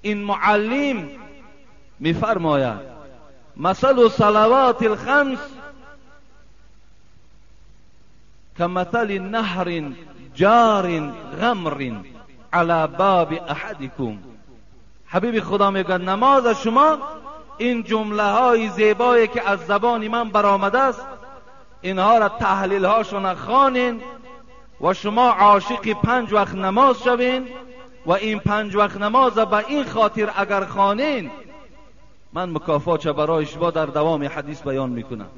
این معلم میفرماید مثل صلوات الخمس کمثل نهر جار غمر علی باب احدکم. حبیب خدا میگه نماز شما این جمله های زیبایی که از زبان من برآمده است، اینها را تحلیل هاشون خوانین و شما عاشق 5 وقت نماز شوین و این 5 وقت نماز به این خاطر اگر خوانین، من مکافات برای شما در دوام حدیث بیان میکنم.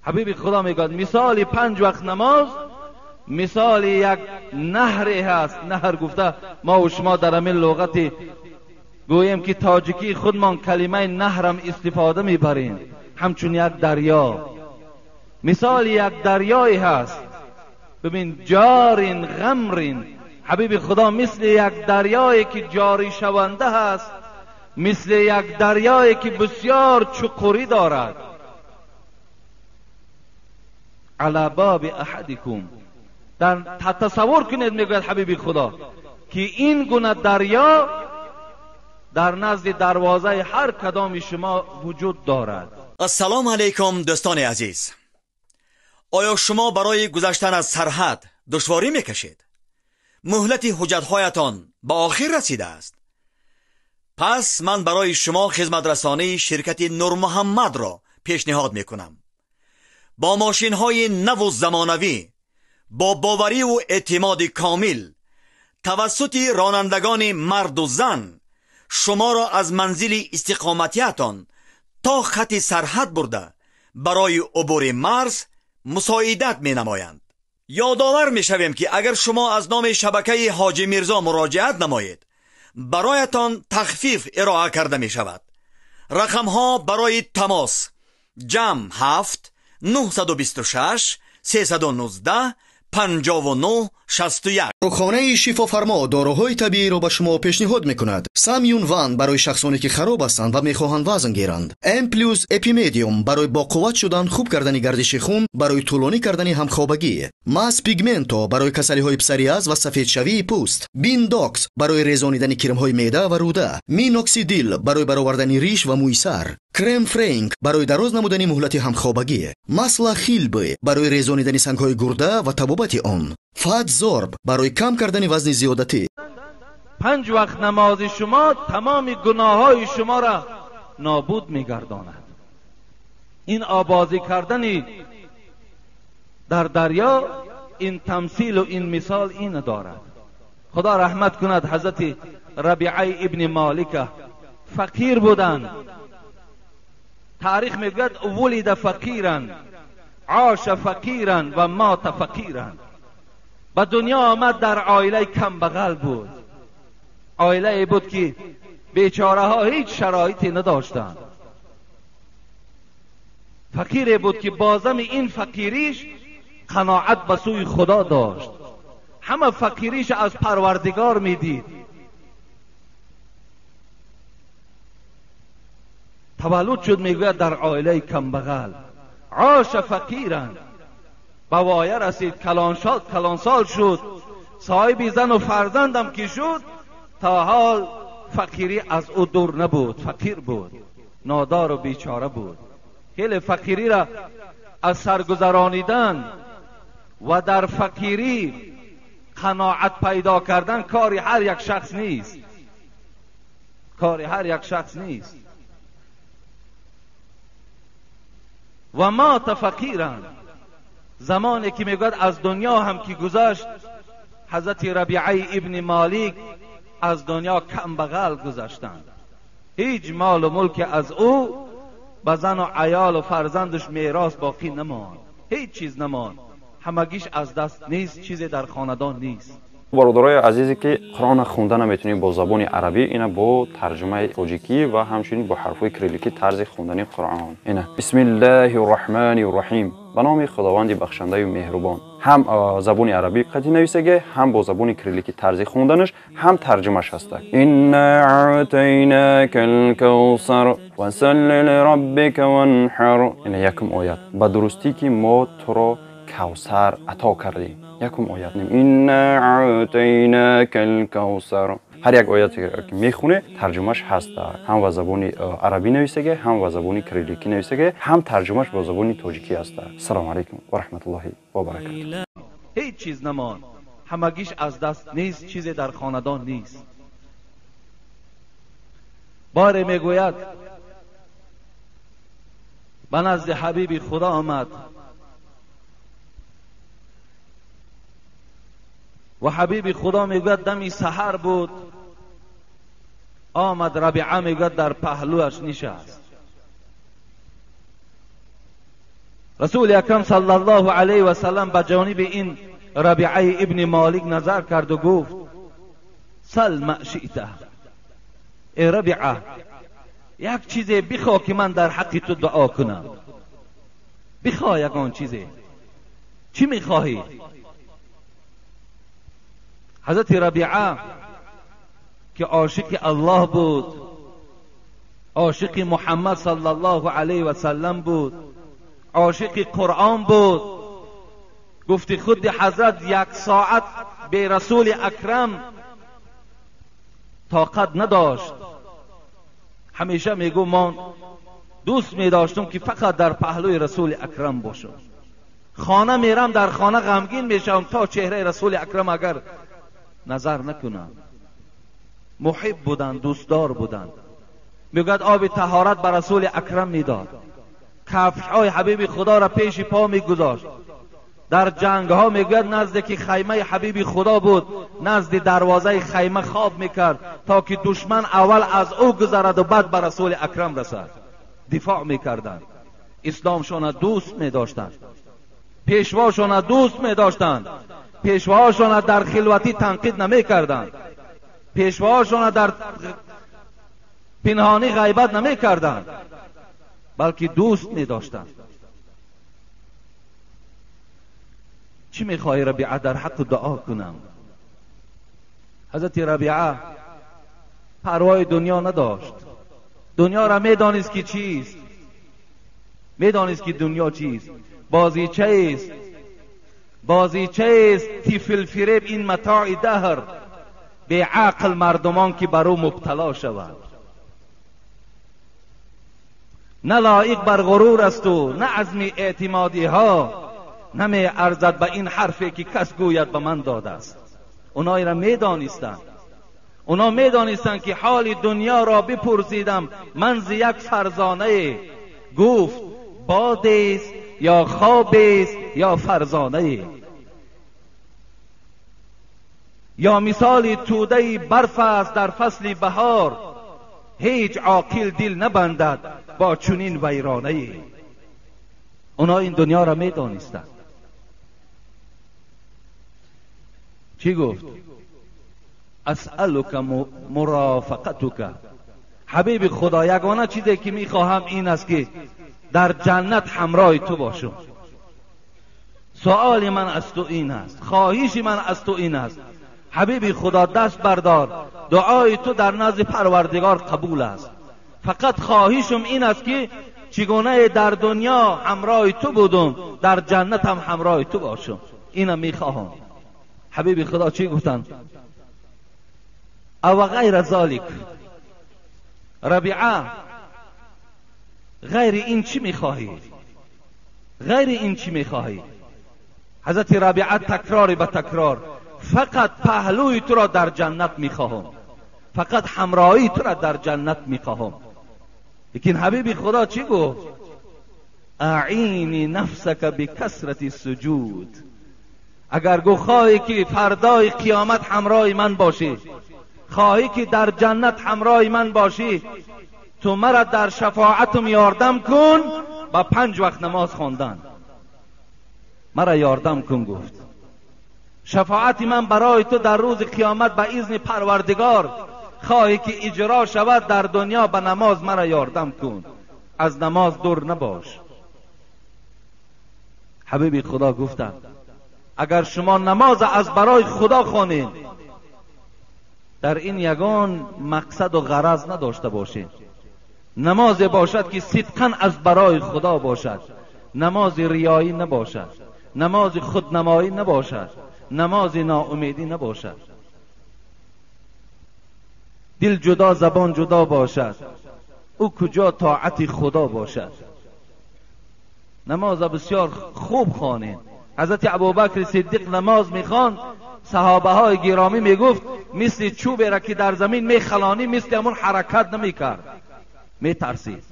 حبیب خدا میگه مثال 5 وقت نماز مثال یک نهر هست. نهر گفته ما و شما در همین لغت گوییم که تاجیکی خودمان کلمه نهرم استفاده میبریم، همچون یک دریا، مثال یک دریایی هست. ببین جارین غمرین، حبیب خدا مثل یک دریایی که جاری شونده هست، مثل یک دریایی که بسیار چقوری دارد. علی باب احدکم، در تصور کنید میگوید حبیب خدا که این گونه دریا در نزد دروازه هر کدام شما وجود دارد. السلام علیکم دوستان عزیز، آیا شما برای گذشتن از سرحد دشواری میکشید؟ مهلت حجتهایتان به آخر رسیده است. پس من برای شما خدمت رسانی شرکت نور محمد را پیشنهاد میکنم. با ماشین های نو و زمانوی، با باوری و اعتماد کامل، توسط رانندگان مرد و زن شما را از منزل استقامتیتان تا خط سرحد برده برای عبور مرز مساعدت می نمایند. یادآور می شویم که اگر شما از نام شبکه حاجی میرزا مراجعت نمایید برایتان تخفیف ارائه کرده می شود. رقم ها برای تماس: جمع 7 926 319 59 61. داروخانه شفافرما داروهای طبیعی را به شما پیشنهاد میکند. سامیون وان برای شخصانی که خراب هستند و میخواهند وزن گیرند. ام پلوس اپیمدیوم برای با قوت شدن، خوب کردن گردش خون، برای طولانی کردن همخوابگی. ماس پیگمنتو برای کسلی های پسوریاز و سفید شوی پوست. بیندوکس برای ریزانیدن کرم های معده و روده. مینوکسیدیل برای برآوردن ریش و موی سر. کرم فرانک برای دراز نمودن مهلت همخوابگی. масла хилбы барои резонидани сангҳои гурда ва табобати он. Фатзорб барои кам кардани вазни зиёдатӣ. 5 وقت نماز شما تمام گناههای شما را نابود میگرداند. این آبازی کردن در دریا، این تمثیل و این مثال این دارد. خدا رحمت کند حضرت ربیعه ابن مالک، فقیر بودند. تاریخ میگوید ولد فقیرا، عاش فقیرا و مات فقیرا. به دنیا آمد در عائله کم بغل بود، عائله بود که بیچاره ها هیچ شرایطی نداشتند. فقیری بود که بازم این فقیریش قناعت به سوی خدا داشت، همه فقیریش از پروردگار میدید. تولد شد میگوید در عائله کم بغل، عاش فقیرا، به وایه رسید، کلانسال شد، صاحب زن و فرزندم که شد، تا حال فقیری از او دور نبود، فقیر بود، نادار و بیچاره بود. خیلی فقیری را از سرگذرانیدن و در فقیری قناعت پیدا کردن کاری هر یک شخص نیست، کاری هر یک شخص نیست. و مات فقیرا، زمانی که میگوید از دنیا هم که گذشت، حضرت ربیعه ابن مالک از دنیا کم بغل گذشتند. هیچ مال و ملک از او به زن و عیال و فرزندش میراث باقی نماند، هیچ چیز نماند، همگیش از دست نیست، چیزی در خاندان نیست. бародарои азизе ки қуръонро хонда наметунед бо забони арабӣ, ина бо тарҷумаи тоҷикӣ ва ҳамчунин бо ҳарфҳои кирилликӣ тарзи хондани қуръон. Ина бисмиллаҳи рраҳмани рраҳим, ба номи худованди бахшандаю меҳрубон. Ҳам забони арабӣ қатъи нависаге, ҳам бо забони кирилликӣ тарзи хонданаш, ҳам тарҷумаш ҳаста. Инна аътайнака алкавсар фасалли лираббика ванҳар. Ина якум оят. Ба дурустӣ ки мо туро кавсар ато кардем. Якум оят. Инна аътайнака алкавсар. Ҳар як ояте ки мехоне, тарҷумаш ҳаст, ҳам ба забони арабӣ нависаге, ҳам ба забони кирилликӣ нависаге, ҳам тарҷумаш бо забони тоҷикӣ ҳаст. Ассалому алайкум ва раҳматуллоҳи ва баракатуҳ. Ҳеҷ чиз намонд, ҳамагиш аз даст нест, чизе дар хонадон нест. Боре мегӯяд ба назди ҳабиби худо омад ва ҳабиби худо мегӯяд дами саҳар буд, омад Рабиа мегӯяд дар паҳлӯяш нишаст. Расули акрам саллаллоҳу алайҳи васаллам ба ҷониби ин Рабиаи ибни Молик назар карду гуфт: сал ма шиъта, эй Рабиа, як чизе бихоҳ ки ман дар ҳаққи ту дуо кунам. Бихоҳ ягон чизе. Чӣ мехоҳӣ? Ҳазрати Рабиа ки ошиқи Аллоҳ буд, ошиқи Муҳаммад саллаллоҳу алайҳи васаллам буд, ошиқи Қуръон буд, гуфти худи ҳазрат як соат бе расули акрам тоқат надошт. Ҳамеша мегӯ ман дӯст медоштам ки фақат дар паҳлӯи расули акрам бошам. Хона мерам, дар хона ғамгин мешавам то чеҳраи расули акрам агар назар накунам. Муҳиб буданд, дӯстдор буданд. Мегӯяд оби таҳорат ба расули акрам медод, кафшҳои ҳабиби худоро пеши по мегузошт. Дар ҷангҳо мегӯяд назде ки хаймаи ҳабиби худо буд, назди дарвозаи хайма хоб мекард то ки душман аввал аз ӯ гузараду баъд ба расули акрам расад. Дифоъ мекарданд, исломшона дӯст медоштанд, пешвошона дӯст медоштанд, пешвоҳошона дар хилватӣ танқид намекарданд, пешвоҳошона дар пинҳонӣ ғайбат намекарданд, балки дӯст медоштанд. Чӣ мехоҳӣ Рабиа дар ҳаққу дуо кунам? Ҳазрати Рабиа парвои дунё надошт. Дунёро медонист ки чист, медонист ки дунё чист, бозичаест, бозичаест тифлфиреб ин матои даҳр, беақл мардумон ки бар ӯ мубтало шаванд. На лоиқ бар ғурур асту на азми эътимодиҳо, намеарзад ба ин ҳарфе ки кас гӯяд ба ман додааст. Онҳоеро медонистанд, اونا میدانستند که حال دنیا را بپرسیدم من ز یک فرزانه، گفت باد است یا خواب است یا فرزانه. یا مثال توده برف است در فصل بهار، هیچ عاقل دل نبندد با چنین ویرانه. اونا این دنیا را میدانستند. چی گفت؟ اسألک مرافقتک. حبیب خدا، یگانه چیزی که میخواهم این است که در جنت همراه تو باشم. سؤال من از تو این است، خواهش من از تو این است، حبیب خدا دست بردار، دعای تو در نزد پروردگار قبول است. فقط خواهشم این است که چگونه در دنیا همراه تو بودم، در جنت هم همراه تو باشم. اینم میخواهم. حبیب خدا چی گفتن؟ او غیر ذالک. ربیعه، غیر این چی میخواهی؟ غیر این چی میخواهی؟ حضرت ربیعه تکرار به تکرار، فقط پهلوی تو را در جنت میخواهم، فقط همراهی تو را در جنت میخواهم. لیکن حبیب خدا چی گفت؟ اعینی نفسک بکثرت سجود. اگر گو خواهی که فردای قیامت همراه من باشی، خواهی که در جنت همراه من باشی، تو مرا در شفاعتم یاردم کن با 5 وقت نماز خواندن. مرا یاردم کن. گفت شفاعت من برای تو در روز قیامت به اذن پروردگار خواهی که اجرا شود در دنیا، به نماز مرا یاردم کن، از نماز دور نباش. حبیب خدا گفتند اگر شما نماز از برای خدا خوانید، در این یگان مقصد و غرض نداشته باشید، نماز باشد که صدقاً از برای خدا باشد، نماز ریایی نباشد، نماز خودنمایی نباشد، نماز ناامیدی نباشد. دل جدا زبان جدا باشد، او کجا طاعت خدا باشد. نماز بسیار خوب خوانید. حضرت ابوبکر صدیق نماز میخواند، صحابه های گرامی میگفت مثل چوبی را که در زمین میخلانی مثل همون حرکت نمیکرد، میترسید.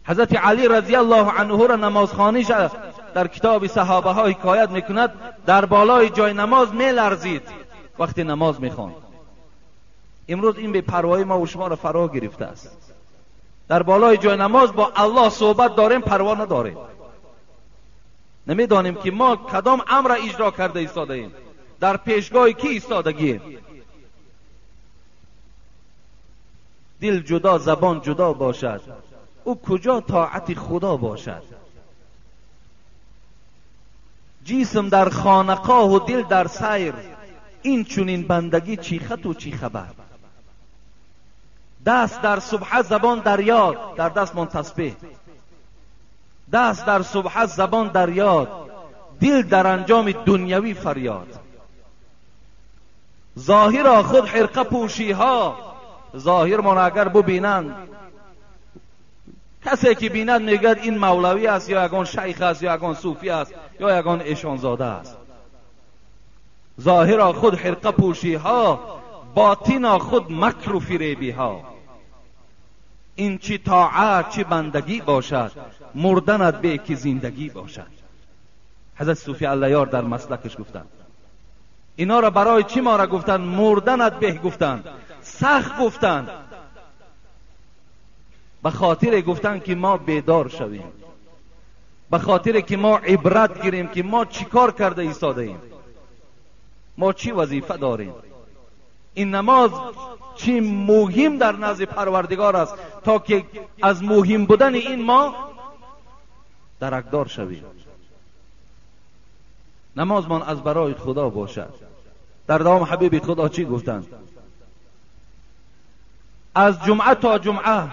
حضرت علی رضی الله عنه را نمازخوانیش در کتاب صحابه ها حکایت میکند، در بالای جای نماز میلرزید وقتی نماز میخواند. امروز این بی‌پروایی ما و شما را فرا گرفته است. در بالای جای نماز با الله صحبت داریم، پروا نداریم. نمیدانیم که ما کدام امر اجرا کرده ایستاده ایم، در پیشگاه کی ایستادگیم. دل جدا زبان جدا باشد، او کجا طاعت خدا باشد. جسم در خانقاه و دل در سیر، این چنین بندگی چی خط و چی خبر. دست در سبحه زبان در یاد، در دست من تسبیح. دست در سبحه زبان در یاد، دل در انجام دنیوی فریاد. ظاهر خود حرقه پوشی ها، ظاهر من اگر ببینند، کسی که بیند میگد این مولوی است یا یگان شیخ است یا یگان صوفی است یا یگان ایشانزاده است. ظاهر خود حرقه پوشی ها، باطن خود مکر و فریبی ها. این چی طاعت چی بندگی باشد، مردنت به که زندگی باشد. حضرت صوفی الله یار در مسلکش گفتند اینا را برای چی ما را گفتند؟ مردنت به گفتند، سخت گفتند، به خاطر گفتند که ما بیدار شویم، به خاطر که ما عبرت گیریم که ما چیکار کرده ایستاده ایم، ما چی وظیفه داریم. این نماز چی مهم در نزد پروردگار است تا که از مهم بودن این ما درکدار شویم. نمازمان از برای خدا باشد. در دوام حبیب خدا چی گفتند؟ از جمعه تا جمعه،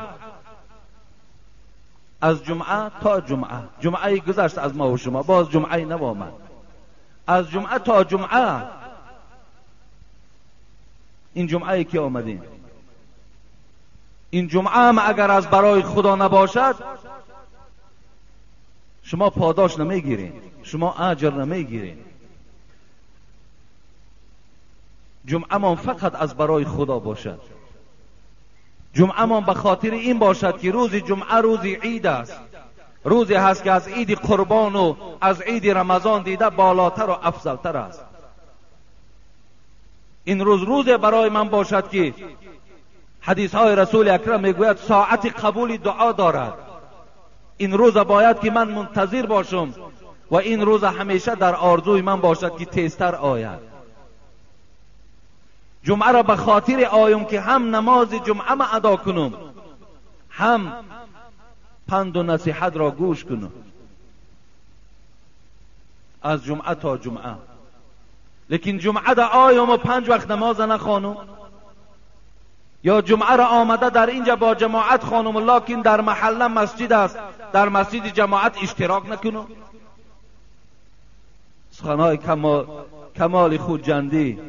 از جمعه تا جمعه، جمعه گذشت از ما و شما، باز جمعه نو آمد. از جمعه تا جمعه، این جمعه که آمدیم، این جمعه هم اگر از برای خدا نباشد شما پاداش نمیگیرین، شما اجر نمیگیرین. جمعه من فقط از برای خدا باشد. جمعه من به خاطر این باشد که روز جمعه روز عید است، روزی هست که از عید قربان و از عید رمضان دیده بالاتر و افضلتر است. این روز روز برای من باشد که حدیث های رسول اکرم میگوید ساعت قبول دعا دارد. این روز باید که من منتظر باشم و این روز همیشه در آرزوی من باشد که تیزتر آید. جمعه را به خاطر آیم که هم نماز جمعه ما ادا کنم، هم پند و نصیحت را گوش کنم. از جمعه تا جمعه. لیکن جمعه در آیم و 5 وقت نماز نخوانم، یا جمعه را آمده در اینجا با جماعت خانم، لکن در محله مسجد است، در مسجد جماعت اشتراک نکنم. سخنهای کمال خودجندی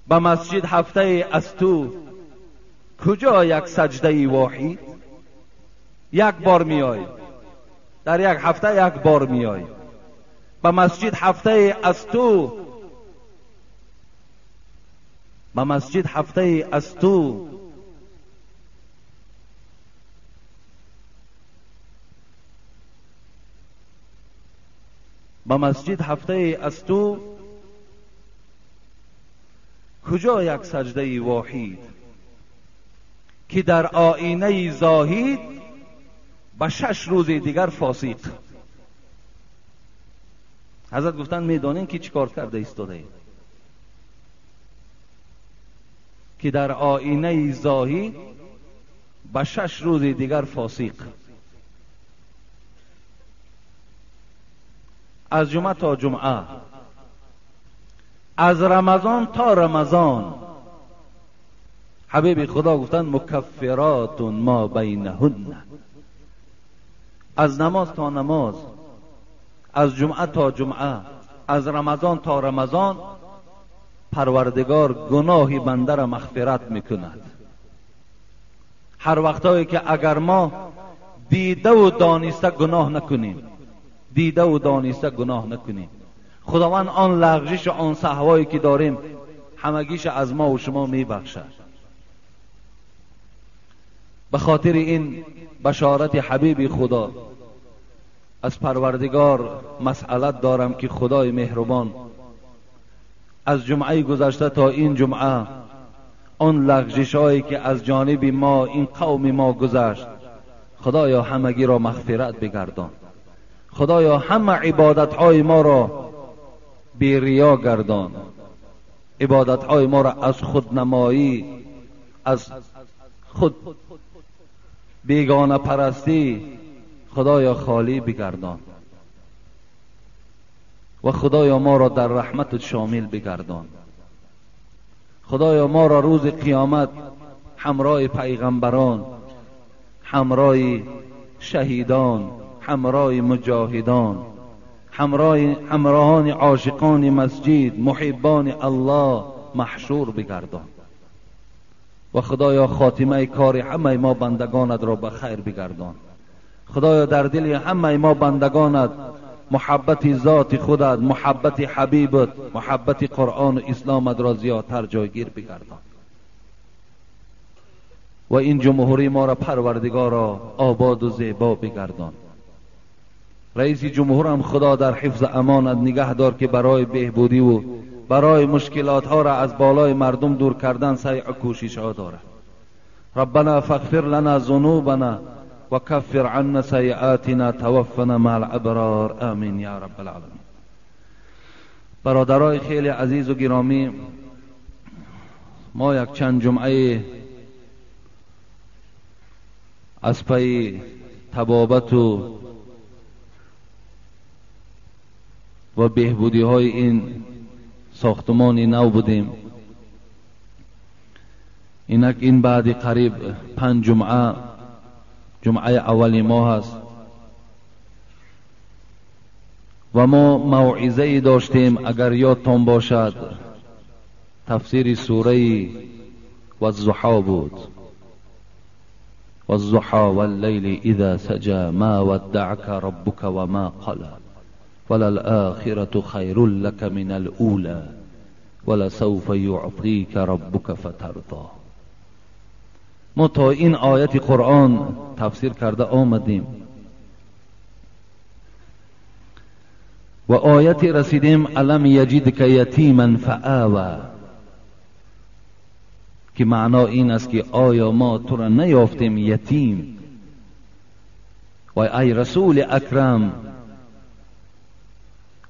به مسجد هفته از تو کجا یک سجده واحد؟ یک بار میای، در یک هفته یک بار میای به مسجد هفته از تو، به مسجد هفته از تو. به مسجد هفته از تو کجا یک سجده واحد که در آینه زاهد به 6 روز دیگر فاسق. حضرت گفتن میدانین که چیکار کرده ایستاده اید؟ که در آینه زاهد به 6 روز دیگر فاسق. از جمعه تا جمعه، از رمضان تا رمضان، حبیب خدا گفتن مکفرات ما بینهن. از نماز تا نماز، از جمعه تا جمعه، از رمضان تا رمضان پروردگار گناه بنده را مغفرت میکند. هر وقتایی که اگر ما دیده و دانسته گناه نکنیم، دیده و دانسته گناه نکنیم، خداوند آن لغزش و آن سهوایی که داریم همگیش از ما و شما میبخشد. به خاطر این بشارت حبیب خدا از پروردگار مسئلت دارم که خدای مهربان از جمعه گذشته تا این جمعه آن لغزش هایی که از جانب ما این قوم ما گذشت، خدایا همگی را مغفرت بگردان. خدایا همه عبادت های ما را بی ریا گردان، عبادت های ما را از خودنمایی، از خود بیگانه پرستی خدایا خالی بگردان و خدایا ما را در رحمت شامل بگردان. خدایا ما را روز قیامت همراه پیغمبران، همراه شهیدان، همراه مجاهدان، همراهان عاشقان مسجد، محبان الله محشور بگردان و خدایا خاتمه کار همه ما بندگانت را به خیر بگردان. خدایا در دل همه ما بندگانت محبت ذات خودت، محبت حبیبت، محبت قرآن و اسلامت را زیادتر جایگیر بگردان و این جمهوری ما را پروردگارا آباد و زیبا بگردان. رئیس جمهور هم خدا در حفظ امانت نگه دار که برای بهبودی و برای مشکلات ها را از بالای مردم دور کردن سعی و کوشش ها دارد. ربنا فاغفر لنا ذنوبنا وكفر عنا سيئاتنا توفنا مع الابرار آمین یا رب العالمین. برادرای خیلی عزیز و گرامی، ما یک چند جمعه از پی طبابت و بهبودی های این ساختمان نو بودیم. اینک این بعد قریب 5 جمعه، جمعه اول ماه است و ما موعظه داشتیم، اگر یادتان باشد تفسیر سوره والضحی بود. والضحی واللیل اذا سجى ما ودعك ربك وما قلى وللآخرة خیر لك من الأولى ولسوف يعطيك ربك فترضى. ما تا این آیت قرآن تفسیر کرده آمدیم و آیت رسیدیم الم یجدک یتیما فآوی، که معنا این است که آیا ما تو را نیافتیم یتیم؟ و ای رسول اکرم،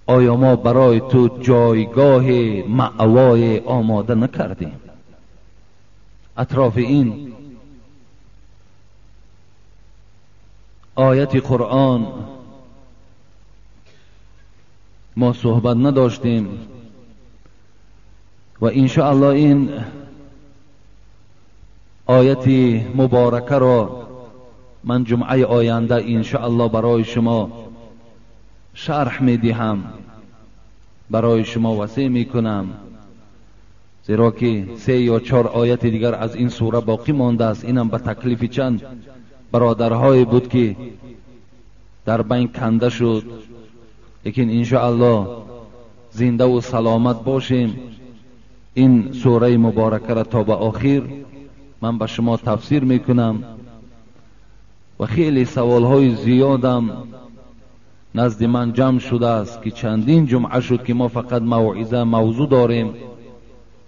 آیا ما برای تو جایگاه مأوای آماده نکردیم؟ اطراف این آیت قرآن ما صحبت نداشتیم و انشاءالله این آیت مبارکه را من جمعه آینده انشاءالله برای شما شرح میدهم، برای شما وصی میکنم، زیرا که 3 یا 4 آیت دیگر از این سوره باقی مانده است. اینم به تکلیف چند برادرهای بود که در بین کنده شد، لیکن انشاءالله زنده و سلامت باشیم این سوره مبارکه را تا به آخر من به شما تفسیر میکنم. و خیلی سوالهای زیادم نزد من جمع شده است که چندین جمعه شد که ما فقط موعظه موضوع داریم،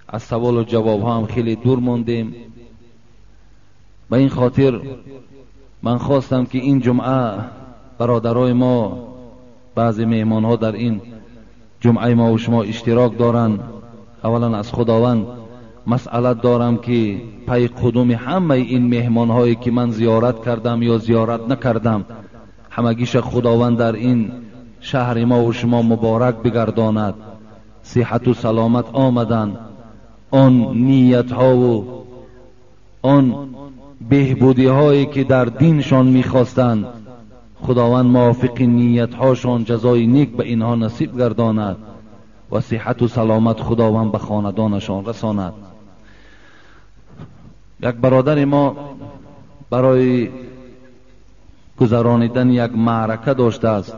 از سوال و جواب ها هم خیلی دور ماندیم. به این خاطر من خواستم که این جمعه برادرای ما، بعضی مهمان ها در این جمعه ما و شما اشتراک دارند. اولا از خداوند مسئلت دارم که پی قدوم همه این مهمان هایی که من زیارت کردم یا زیارت نکردم، همگیش خداوند در این شهر ما و شما مبارک بگرداند. صحت و سلامت آمدن، آن نیت ها و آن بهبودی هایی که در دینشان میخواستند، خداوند موافق نیت هاشان جزای نیک به اینها نصیب گرداند و صحت و سلامت خداوند به خاندانشان رساند. یک برادر ما برای گذرانیدن یک معرکه داشته است،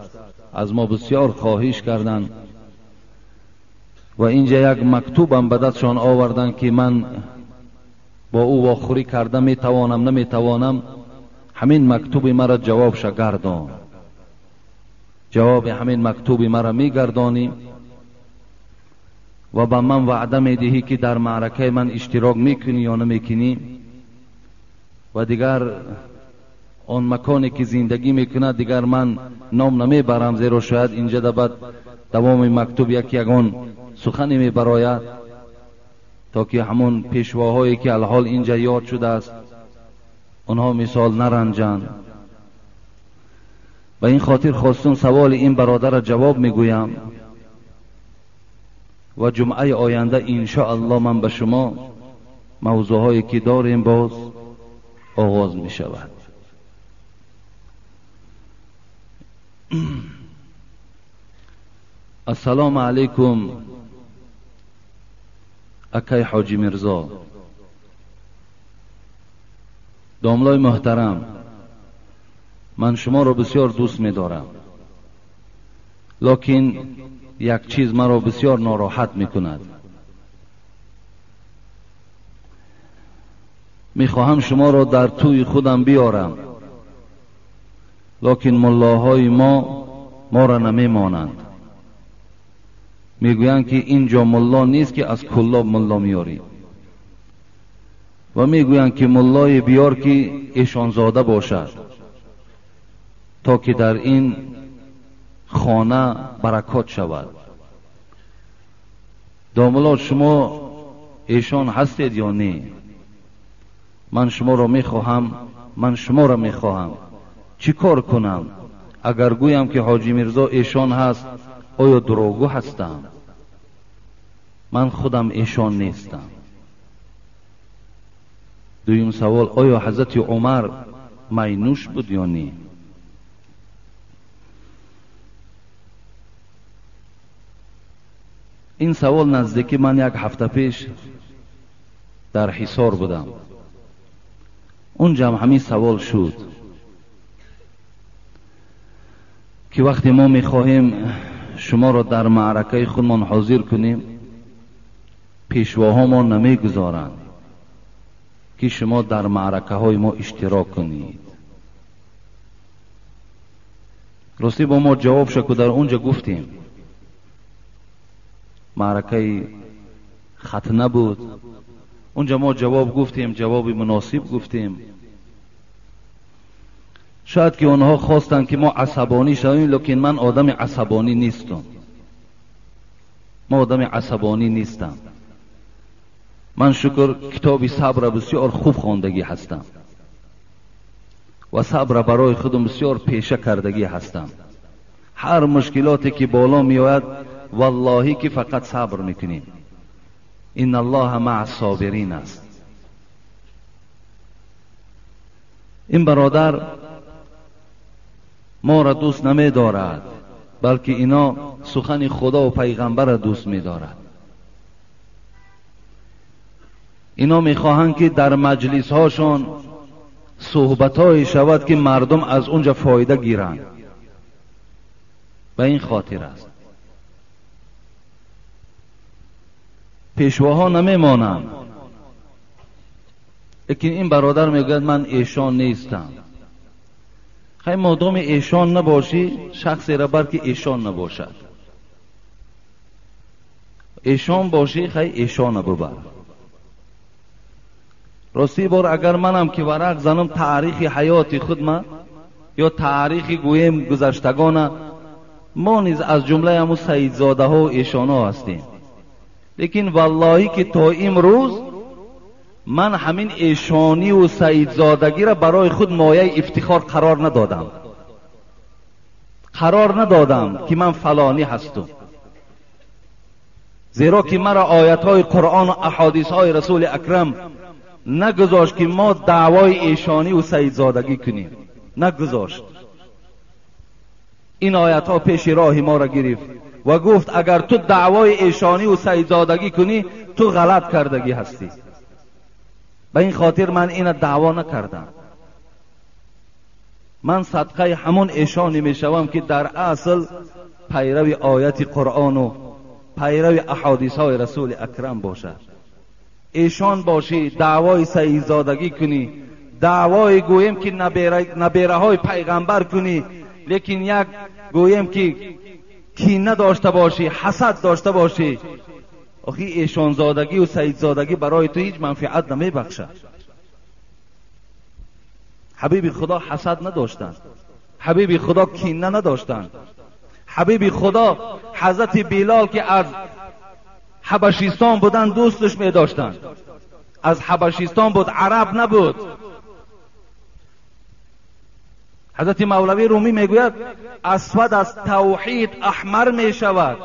از ما بسیار خواهش کردند و اینجا یک مکتوب هم به دستشان آوردند که من با او واخوری کرده میتوانم نمیتوانم، همین مکتوب مرا جواب گردان. جواب همین مکتوب مرا میگردانی و به من وعده میدهی که در معرکه من اشتراک میکنی یا نمیکنی. و دیگر آن مکانی که زندگی میکند دیگر من نام نمیبرم، زیرا شاید اینجا بعد دوام مکتوب یک یگان سخنی میبراید تا که همون پیشواهایی که الحال اینجا یاد شده است آنها مثال نرنجند. به این خاطر خواستم سوال این برادر را جواب میگویم و جمعه آینده انشاءالله من به شما موضوعهایی که داریم باز آغاز می شود. السلام علیکم اکای حاجی میرزا، داملای محترم، من شما را بسیار دوست می دارم، لکن یک چیز مرا بسیار ناراحت می کند. می خواهم شما را در توی خودم بیارم، لکن ملاهای ما را نمی مانند. می گویند که اینجا ملا نیست که از کلاب ملا میاری، و می گویند که ملای بیار که ایشانزاده باشد تا که در این خانه برکات شود. داملا شما ایشان هستید یا نه؟ من شما را میخواهم، من شما را میخواهم. چی کار کنم؟ اگر گویم که حاجی میرزا ایشان هست، آیا دروغگو هستم؟ من خودم ایشان نیستم. دویم سوال، آیا حضرت عمر مینوش بود یا نه؟ این سوال نزدیکی من یک هفته پیش در حصار بودم، اونجا هم همین سوال شد که وقتی ما میخواهیم شما را در معرکه خودمان حاضر کنیم، پیشواها ما نمیگذارند که شما در معرکه های ما اشتراک کنید. راستی با ما جواب شد که در اونجا گفتیم معرکه ختنه بود، اونجا ما جواب گفتیم، جواب مناسب گفتیم. شاید که آنها خواستند که ما عصبانی شویم، لیکن من آدم عصبانی نیستم. ما آدم عصبانی نیستم. من شکر کتاب صبر بسیار خوب خواندگی هستم و صبر برای خودم بسیار پیشه کردگی هستم. هر مشکلاتی که بالا می آید واللهی که فقط صبر میکنیم. ان الله مع الصابرین است. این برادر ما را دوست نمی دارد، بلکه اینا سخن خدا و پیغمبر را دوست می دارد. اینا میخواهند که در مجلس هاشون صحبت های شود که مردم از اونجا فایده گیرند. به این خاطر است پیشواها نمیمانند. لیکن این برادر میگوید من ایشان نیستم. خیلی مادام ایشان نباشی، شخصی را بر که ایشان نباشد. ایشان باشی، خیلی ایشان ببر. راستی بار اگر منم که ورق زنم تاریخ حیات خود ما یا تاریخ گویم گذشتگانه، ما نیز از جمله همون سیدزاده ها و ایشان ها هستیم. لیکن واللهی که تا امروز من همین ایشانی و سیدزادگی را برای خود مایه افتخار قرار ندادم. قرار ندادم که من فلانی هستم، زیرا که مرا آیت های قرآن و احادیث های رسول اکرم نگذاشت که ما دعوای ایشانی و سیدزادگی کنیم. نگذاشت. این آیت ها پیش راه ما را گرفت. و گفت اگر تو دعوای ایشانی و سیدزادگی کنی تو غلط کردگی هستی. به این خاطر من این دعوا نکردم. من صدقه همون ایشانی میشوم که در اصل پیرو آیت قرآن و پیرو احادیث های رسول اکرم باشد. ایشان باشی دعوای سیدزادگی کنی، دعوای گویم که نبیره های پیغمبر کنی، لیکن یک گویم که کینه داشته باشی، حسد داشته باشی، آخی ایشانزادگی و سیدزادگی برای تو هیچ منفعت نمیبخشد. حبیب خدا حسد نداشتند، حبیب خدا کینه نداشتند. حبیب خدا حضرت بلال که از حبشستان بودند دوستش می داشتند. از حبشستان بود، عرب نبود. حضرت مولوی رومی میگوید اسود از توحید احمر می شود.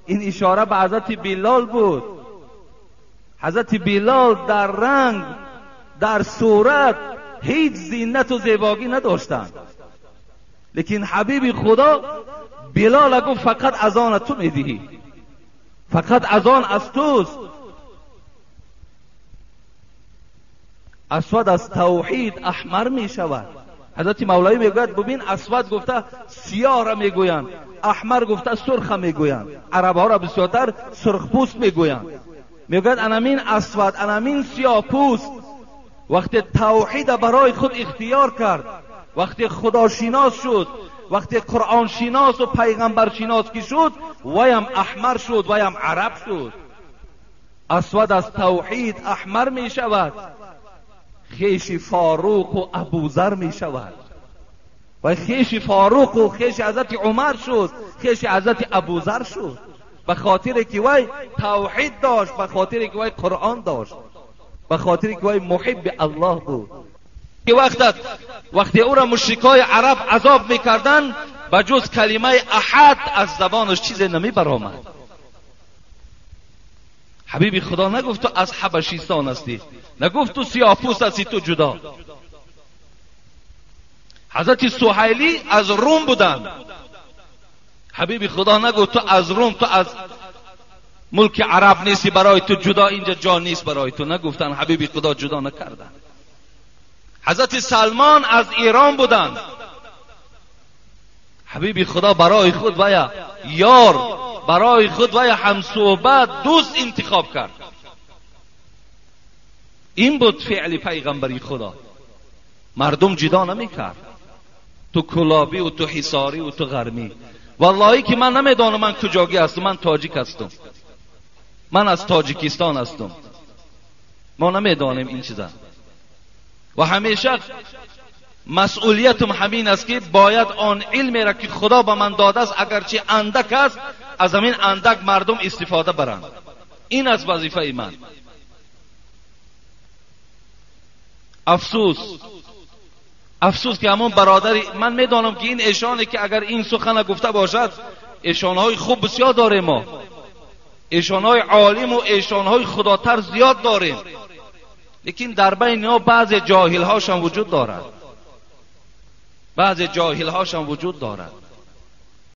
این اشاره به حضرت بلال بود. حضرت بلال در رنگ، در صورت هیچ زینت و زیبایی نداشتند، لیکن حبیب خدا بلال گفت فقط اذان تو میدهی، فقط اذان از توست. اسود از توحید احمر می شود. حضرت مولوی میگوید ببین اسود گفته سیاه را میگویند، احمر گفته سرخ میگویند، عرب ها را بسیارتر سرخ پوست میگویند. میگوید انامین اسود، انامین سیاه پوست وقتی توحید برای خود اختیار کرد، وقتی خداشناس شد، وقتی قرآن شناس و پیغمبر شناس که شد، ویم احمر شد، ویم عرب شد. اسود از توحید احمر می شود، خیش فاروق و ابوذر می شود. و خیش فاروق و خیش حضرت عمر شد، خیش حضرت ابوذر شد، به خاطر که وی توحید داشت، به خاطر که وی قرآن داشت، به خاطر که وی محب الله بود. که وقتی او را مشرکای عرب عذاب میکردن، به جز کلمه احد از زبانش چیزی نمی برآمد. حبیب خدا نگفت تو از حبشستان هستی، نگفت تو سیاه‌پوست هستی، تو جدا. حضرت سهیلی از روم بودند. حبیب خدا نگفت تو از روم، تو از ملک عرب نیستی، برای تو جدا اینجا جا نیست برای تو. نگفتن، حبیب خدا جدا نکردن. حضرت سلمان از ایران بودند. حبیب خدا برای خود و یا یار، برای خود و یا همصحبت، دوست انتخاب کرد. این بود فعل پیغمبری خدا. مردم جدا نمیکرد، تو کلابی و تو حصاری و تو غرمی. واللهی که من نمیدانم من کجاگی هستم، من تاجیک هستم، من از تاجیکستان هستم، ما نمیدانیم این چیزا. و همیشه مسئولیتم همین است که باید آن علمی را که خدا به من داده است، اگرچه اندک است، از همین اندک مردم استفاده برند. این از وظیفه من. افسوس، افسوس که همون برادری، من میدانم که این ایشانه که اگر این سخن گفته باشد، ایشانهای خوب بسیار داریم ما، ایشانهای عالم و ایشانهای خداتر زیاد داریم، لیکن در بین اینا بعض جاهل هاشم وجود دارد، بعض جاهل هاشم وجود دارد.